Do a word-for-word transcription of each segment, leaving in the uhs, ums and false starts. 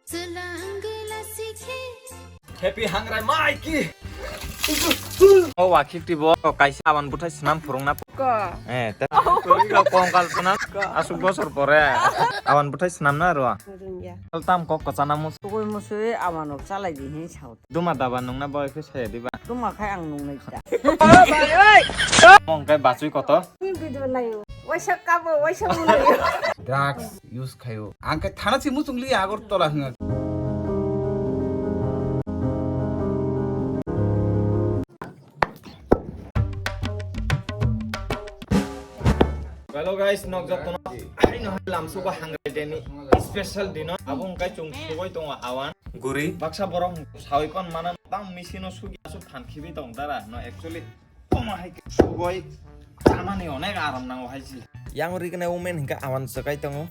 Happy hangrai maiki. O wakhik tibo kaisa awan buthai swnam phurungna. Ko. Eh, ta kongkal swnam. Asuk bosor pore awan buthai swnamna ro. Tam kok kachana mus. Tugui musui awan rok chalai di hin sao. Duma daba nungna boy khe saya diba. Duma khai ang nungnai ta. Mong kai bachui koto. Ni video nayo. Waisa kabo, waisa mulayo. Drugs use khayo. Ang khe thana si muchung li Agartala hwnga. Hello guys, nok jottono. Aino lamsugo hangrai deni special dino. Abo hwnkhe chwng sugoi tongo awan. Guri. Baksa borok sawi pan mana tam machine o sugi asuk phan khibi tong dara. No, actually, omo hai khe sugoi chamani onek aram nango hai si. Yang rikna women hingka awan sekai tongo.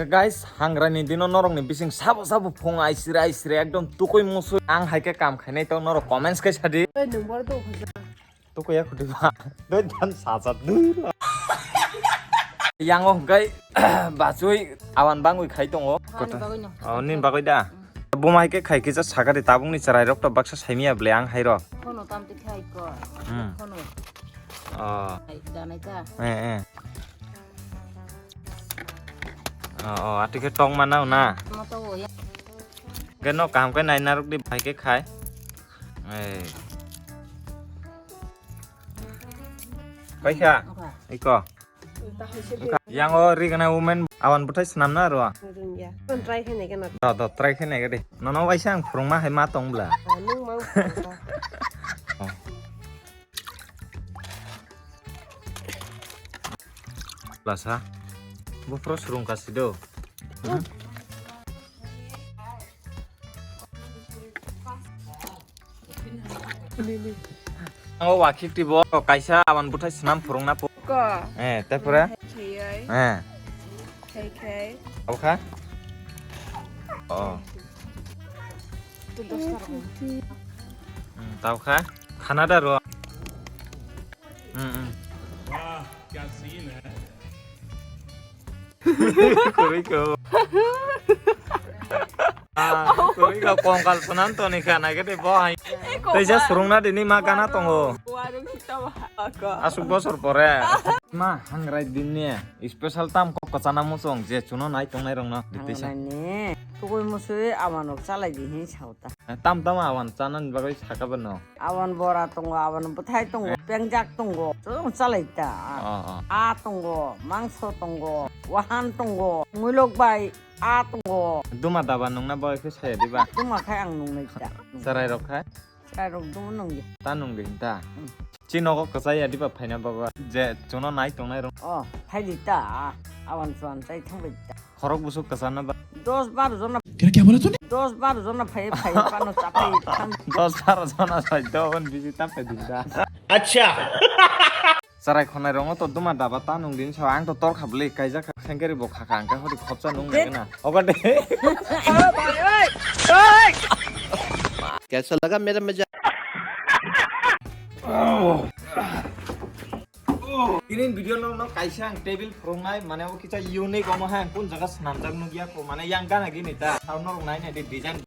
Guys, hangrani dino norokni bising sabo sabo phung aisiri aisiri ekdom tukui musui ang hai khe kam khainai tong norok comments khe sadi. Oi, number do khaja. Tukui ya khuti ba. Doi dan sacha dui. Yang o hwnkhe bachui awan bangwi khai tongo. Ani bagwi no. Oh, nin bagwi da. Buma hai khe khai kisa sakari tabukni chwrai rok to baksa saimiya ble ang hai rok. Khono tam te khai ko. Hmm. Khono. Oh. Ai danai ta. Eh, eh. Oh, oh, ati khe tong mana na. Mo to ya. Ge no kaham khe nai naruk di bai khe khai. Eh. Kaisa. Oka. Iko. Yang o ri gana women awan buthai swnam na ro. Rungya. Kon try khe nai gana. Do, do, try khe nai gadi. Nono waisa ang phurungma hai ma tong bla. Ah, nung mang. Lasa. Bo pro surung kasi do. Ang o wakhik tibo kaisa awan buthai swnam phurungna po. Ko. Eh, te pura? Kheyai. Eh. Khei khei. Tau kha? Oh. Tu dos tarong. Hmm, tau kha? Khana da ro. Hmm, hmm. Wah, kya scene hai. Kurui ko. Ah, kurui ko kongkal sunan to ni khana gede bo hai. Teisa surungna dini ma gana tongo. Warung kita ba. Asuk bosor pore. Ma hangrai dinni special tam kok kachana muchung je chuno nai tongnai rongno. Teisa. Hangrani. Tugui musui awanok chalai di hin sauta. Tam tam awan chanani bagwi saka bano. Awan bora tongo, awan bwthai tongo, pengjak tongo, chwng chalai ta. Oh, oh. A tongo, mangso tongo, wahan tongo, muilok bai a tongo. Duma daba nungna bagwi khe saya diba? Duma khai ang nungnai ta. Chwrai rok khai? Chwrai rok duma nungya. Ta nungdi ta. Hmm. Chi nogo kwchai ya diba phaina baba? Je chuno nai tongnai rok. Oh, phai di ta. Awan chuan chai thang bai ta. Khorok busuk kwchana ba? Dos baro jona. Kira kya bola tune? Dos baro jona phai, phai, pano chapai, thang. Dos baro jona sai do, on bisi ta phai din da. Acha. Chwrai khonai rongo to duma daba ta nung din sa, ang to tor kha bwle, kaijak kha, sengkeri bo kha kha, ang kha hori khopsa nung nai na. Ogo de. Kaisa laga mera maja? Tini video no, no kaisa ang table phurungnai, mane o kisa unique omo hai ang kun jaga swnamjak nukya ko, mane yang gana gini ta, tao norok nai nai de design.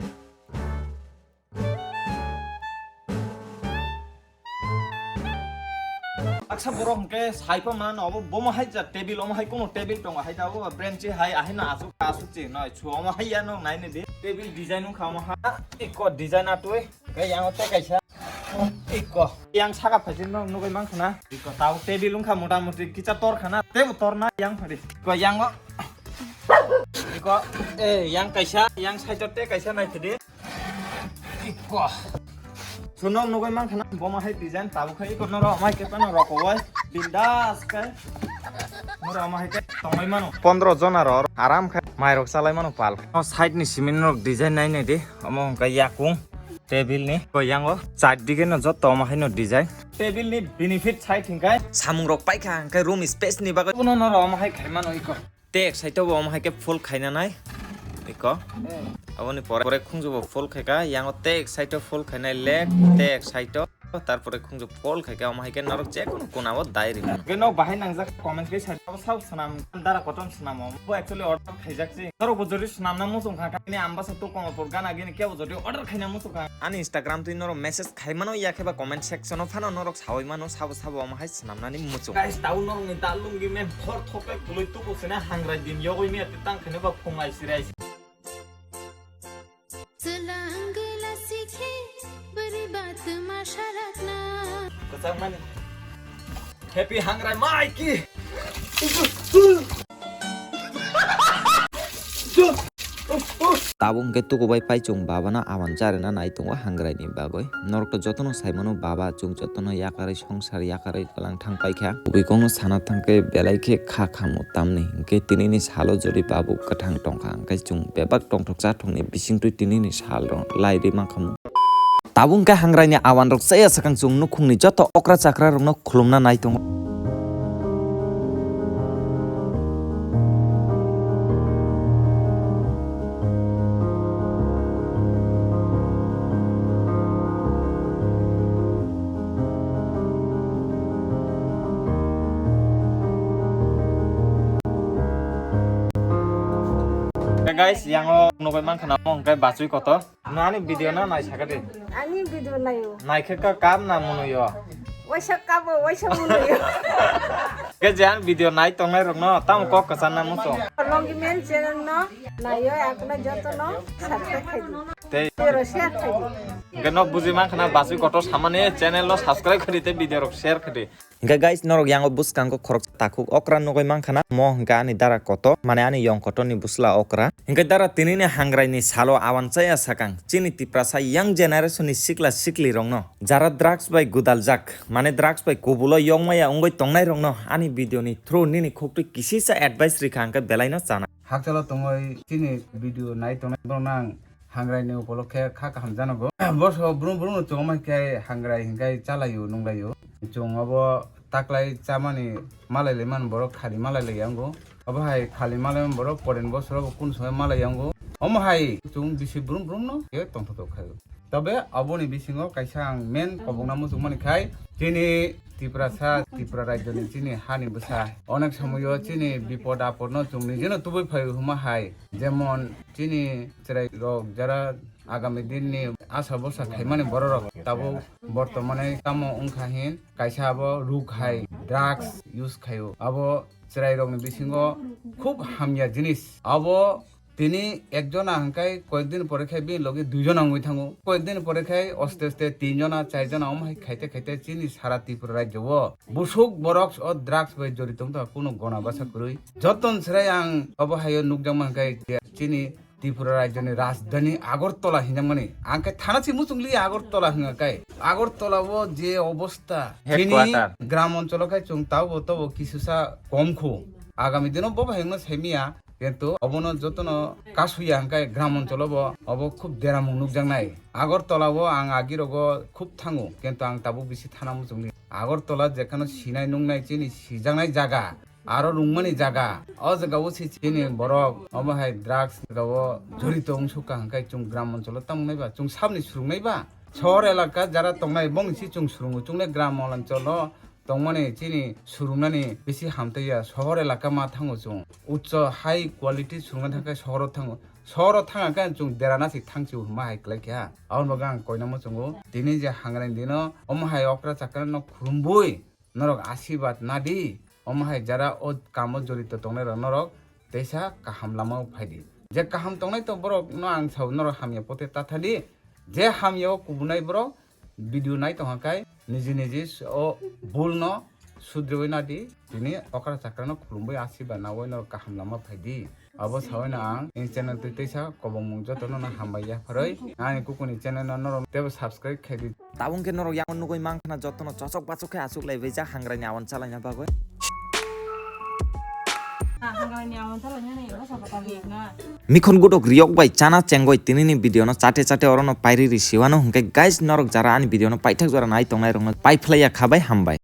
Baksa borok hwnkhe sai pha mano obo, bomo hai ja table, omo hai kono table tongo hai ta, obo branch hai ahino asuk asuk chi noi chu, omo hai ya no nai nai de table design wngkha omo ha, iko design atwi. Khe yang o tei kaisa. Iko. Yang saka phaising no nugui mankha na. Iko tao table wngkha mota moti kisa tor khana. Tebo tor na yang phadi. Iko yang o. Iko, eh, yang kaisa, yang side o tei kaisa nai phadi. Iko. Suno nugui mankha na, bomo hai design tabo khai iko noro mai khe pano roko wai. Bindas khe. Noro mai khe tongoi mano. Pondro jona ro aram khe mai rok chalai mano pal. O side ni cement rok design nai nai di. Omo hwnkhe yakung table ni koyango char dige no joto omo haino design. Table ni benefit side hwnkhe samung rok paikha hwnkhe room space ni bagwi. Bono no rom hai khai mano iko. Te ek side o bo omo hai khe full khaina nai. Iko. Aboni pore, pore khunju bo fold khaika, yango tek side o fold khainai leg, tek side o, tarpore khunju fold khaika, omo hai khe norok je kono kona o dai rimo. Ke nok bahai nangjak comment khe side o sab swnam, dara kotom swnamo. Bo actually order khaijak si. Norok bo jodi swnamna muchung kha, kha ni ambasa to kono por gana gini kebo jodi order khaina muchung kha. Ani Instagram twi norok message khaimano ya khe ba comment section o phano norok sawi mano sabo sabo omo hai swnamnani muchung. Guys, tau norok ni dalung gi men thor thok kai kuloi tuku sina hangrai din yogoi mi ati tang khene ba phungai sirai. Swlang glasikhe bwrwi batma sarakna. Kwchangmani. Happy hangrai maiki. Tabuk hwnkhe tukubai pai chwng babano awan charina nai tongo hangrai ni bagwi. Norok to jotono sai mano baba chwng jotono yakarwi songsar yakarwi kwlang thang paikha. Kubui kokno sana thangkhe belai khe kha khamu tamni hwnkhe tinini salo jodi babu kwthang tongkha hwnkhe chwng bebak tongthok chathokni bisingtwi tinini salrok lai rwi mankhamu. Tabuk hwnkhe hangrai ni awan rok chaya swkang chwng nukhungni joto okra chakra rokno khulumna nai tongo. Guys, yango nugwi mankha na mo hwnkhe bachwi kotor. Nani video na nai saka de. Ani video nayo. Nai khe ka kam na munuyo. Waisa kabo, waisa munuyo. Ke jan video nai tongnai rok no tam kok kasan na muso. Longi men channel no nayo akna joto no subscribe khai di. Tei. Pero share khai di. Ke nok buji man khana basi kotor samani channel no subscribe khai di tei video rok share khai di. Hingke guys, norok yango bwskango khoroksa takhuk okra nugwi mankha na, mo hingke ani dara kotor, mane ani yong kotorni bwsla okra. Hingke dara tinini hangraini salo awan chaya sakang, chini Tiprasa young generation ni sikla sikli rokno, jara drugs bai gwdaljak, mane drugs bai kubulo yokmaya wngwi tongnai rokno ani video ni through nini khuktwi kisisa advice rikha hingke belaino chana. Hakchalo tongwi chini video nai tongnai borokno ang hangrai ni upolokhe kha kaham janogo. Boso brum brum no chwng ma khe hangrai hinkai chalaio nunglaio. Chwng obo taklai chamani malai lai man borok khali malai lai yango. Obo hai khali malai man borok poren bosoro bo kun somoi malai yango. Omo hai chwng bisi brum brum no khe tongthotok khaio. Tobe aboni bisingo kaisa ang main kobokna muchung mani khai chini Tiprasa, Tripura rajyoni chini hani bwsa. Onek somoyo chini bipod apodno chwng nijeno tubui phaio hwnma hai. Jemon chini chwrai rok jara agami dinni asa bosa khaimani bororok tabuk bortomane tamo wngkha hin kaisa abo ruk hai drugs use khaio. Abo chwrai rokni bisingo khub hamya jinis. Abo tini ekjona hwnkhe koyekdin pore khe bini logi duijona wngwi thango. Koyekdin pore khe oste oste tinjona, chairjona omo hai khaite khaite chini sara Tripura rajyo o busuk borok o drugs bai jorito wngtongkha kunu gona basa kwrwi. Joton chwrai ang obo haio nukjakma hwnkhe chini Tripura rajyoni rajdhani Agartala hinjakmani. Ang khe thana se muchung li Agartala hwnga khe. Agartala o je obostha, chini headquarter. Gram oncholo khe chwng tabo tobo kisusa kom khu. Agami dino bo bai hwnno saimiya. Kintu obono jotono kasuya hwnkhe gram oncholo bo obo khub deramung nukjaknai. Agartala o ang agirogo khub thango, kintu ang tabuk bisi thana muchungli. Agartala jekhano sinai nungnai chini sijaknai jaga, aro rungmani jaga. O jaga o si chini borok omo hai drugs jaga o jorito wngsukha hwnkhe chwng gram oncholo tamo naiba, chwng sabni surungnaiba. Sohor elaka jara tongnai bongni si chwng surungo, chwngno gram oncholo tongmani chini surungnani bisi hamtaiya, sohor elaka ma thango chwng. Uccho high quality surungna thangkhe sohoro thango. Sohoro thangkhe chwng derana se thangchio hwnma hai kwlai kha. Aboni bagwi ang koinamo chwngo. Tini je hangrai dino omo hai okra chakra no khulumbui norok asirwad nadi. Omo hai jara o kamo jorito tongnai rok norok teisa kaham lama o phaidi. Je kaham tongnai to borok no ang sao norok hamya pote ta thadi. Je hamya o kubunai borok video nai tongkha kai niji niji o bul no sudriwi nadi, tini okra chakra no khulumwi asirwad nawi no kaham lama phaidi. Abo sawi no ang ni channel twi teisa kobongmung joto no hambai yapharwi ani kukuni channel no norok tebo subscribe khaidi. Tabuk khe norok yang nugwi mankha na joto no chosok bachok khe achuk lai bai jak hangrai ni awan chalaina bagwi. Mikhon gudok riyok bai chana chengoi tinini video no chate chate oro no pairi ri siwano hwnkhe guys norok jara ani video no paithak jora nai tongnai rok no pai phlai ya kha bai hambai.